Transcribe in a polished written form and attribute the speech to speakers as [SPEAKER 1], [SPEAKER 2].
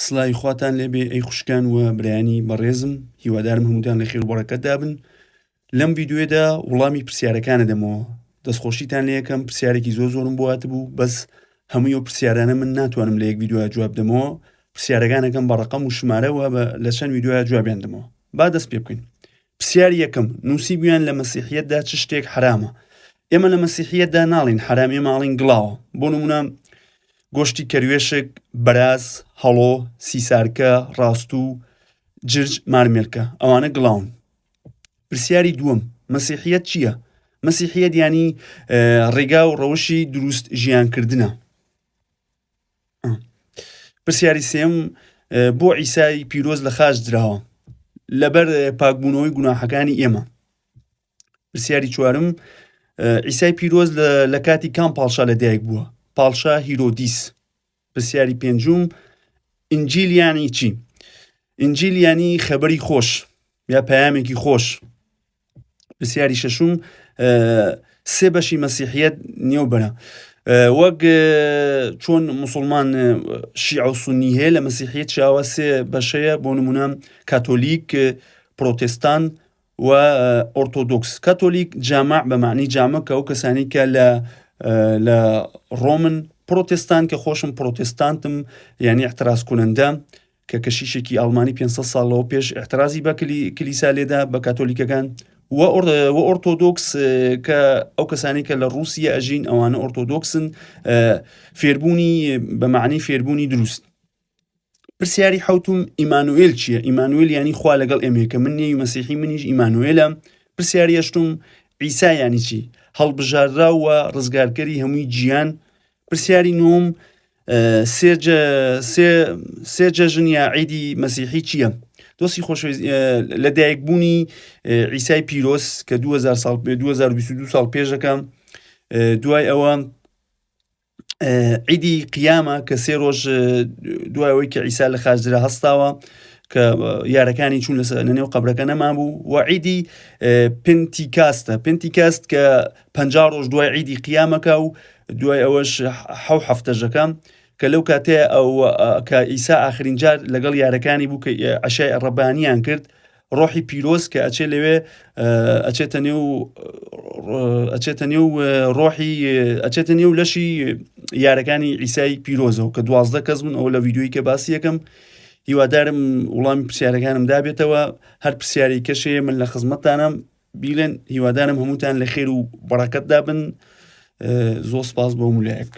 [SPEAKER 1] سڵاوی خواتان لێبێ ئەی خوشکان و برایانی بەڕێزم هیوادارم هەمووتان لە خێر و بەڕەکەتدا بن لەم ڤیدیۆیەدا وڵامی پرسیارەکانە دەمەوە دەستخۆشیتان لێ یەکەم پرسیارێکی زۆر زۆرم بۆ هاتبوو بەس هەمووی ئەو پرسیارانە من ناتوانم لە یەک ڤیدیۆیا جواب دەمەوە پرسیارەکانەکەم بە ڕەقەم و شمارەوە بە لە چەند ڤیدیۆیا جوابیان دەمەوە با دەست پێ بکەین پرسیاری یەکەم نووسیبوویان لە مەسیحیەتدا چ شتێک حەرامە؟ ئێمە لە مەسیحیەتدا ناڵین حەرام ئێمە ئاڵین گڵاوە بۆ نمونە گۆشتی کەروێشک بەراز هەڵۆ سیسارکە ڕاستوو جرج مارمێلکە ئەوانە گڵاون پرسیاری دووەم مەسیحیەت چییە؟ مەسیحیەت ینی ڕێگا و ڕەوشی دروست ژیانکردنە پرسیاری سێم بۆ عیسای پیرۆز لە خاچ دراوە لەبەر پاکبوونەوەی گوناحەکانی ئێمە پرسیاری چوارم عیسای پیرۆز لە کاتی کام پاڵشا لە دایک بووە پاڵشا هیرۆدیس پرسیاری پێنجوم ئینجیل یانی چی ئینجیل یانی خەبەری خۆش یا پەیامێکی خۆش پرسیاری شەشوم سێ بەشی مەسیحیەت نێو بەرە وەک چۆن مسلمان شیعە و سنی هەیە لە مەسیحیەت شاوە سێ بەشەیە بۆ نمونە کاتۆلیک پرۆتستان و ئۆرتۆدۆکس کاتۆلیک جامع بە معنی جامە کە ئەو کەسانی کە لە لە ڕۆمن پرۆتستان کە خۆشم پرۆتستانتم یعنی اعتراض کننده کە کەشیشێکی ئاڵمانی 500 ساڵ لەوە پێش ئیعترازی بە کلیسا لێدا بە کاتۆلیکەکان و ئۆرتۆدۆکس کە ئەو کەسانی کە لە ڕووسیە ئەژین ئەوانە ئۆرتۆدۆکسن فێربوونی بە معنی فێربوونی دروست پرسیاری حوتم ئیمانوئێل چییە ئیمانوئێل ینی خوا لەگەڵ ئێمەیە کە من نێوی مەسیحی منیش ئیمانوئێلە پرسیاری هەشتم عیسا ینی چی هەڵبژاردراو و ڕزگارکەری هەمووی جیان پرسیاری نۆم سێ جەژن یا عیدی مەسیحی چییە؟ دۆستی خۆشەویست لە دایکبوونی عیسای پیرۆز کە 2000 ساڵ 2022 ساڵ پێشەکە دوای ئەوە عیدی قیامە کە سێ ڕۆژ دوای ئەوەی کە عیسا لە خاچدرا هەستاوە کە یارەکانی چوون لەسەر لە نێو قەبرەکە نەمابوو و عیدی پنتیکاستە پنتیکاست کە 50 ڕۆژ دوای عیدی قیامەکە و دوای ئەوەش حەو هەفتەژەکە کە لەو کاتەیە ئەو کە ئیسا ئاخرین جار لەگەڵ یارەکانی بوو کە عەشای ڕەبانیان کرد ڕۆحی پیرۆز کە ئەچێ لەوێ ئەچێتە نێو ئەچێتە نێو ڕۆحی ئەچێتە نێو لەشی یارەکانی ئیسای پیرۆزەوە کە دوازدە کەس بوون ئەوە لە ڤیدیۆی کە باسی یەکەم هیوادارم وڵامی پرسیارەکانم دابێتەوە هەر پرسیاری کەشەیە من لە خزمەتتانم بیلێن هیوادارم هەمووتان لە خێر و بەڕەکەتدا بن زۆر سپاس بۆ مولایەک.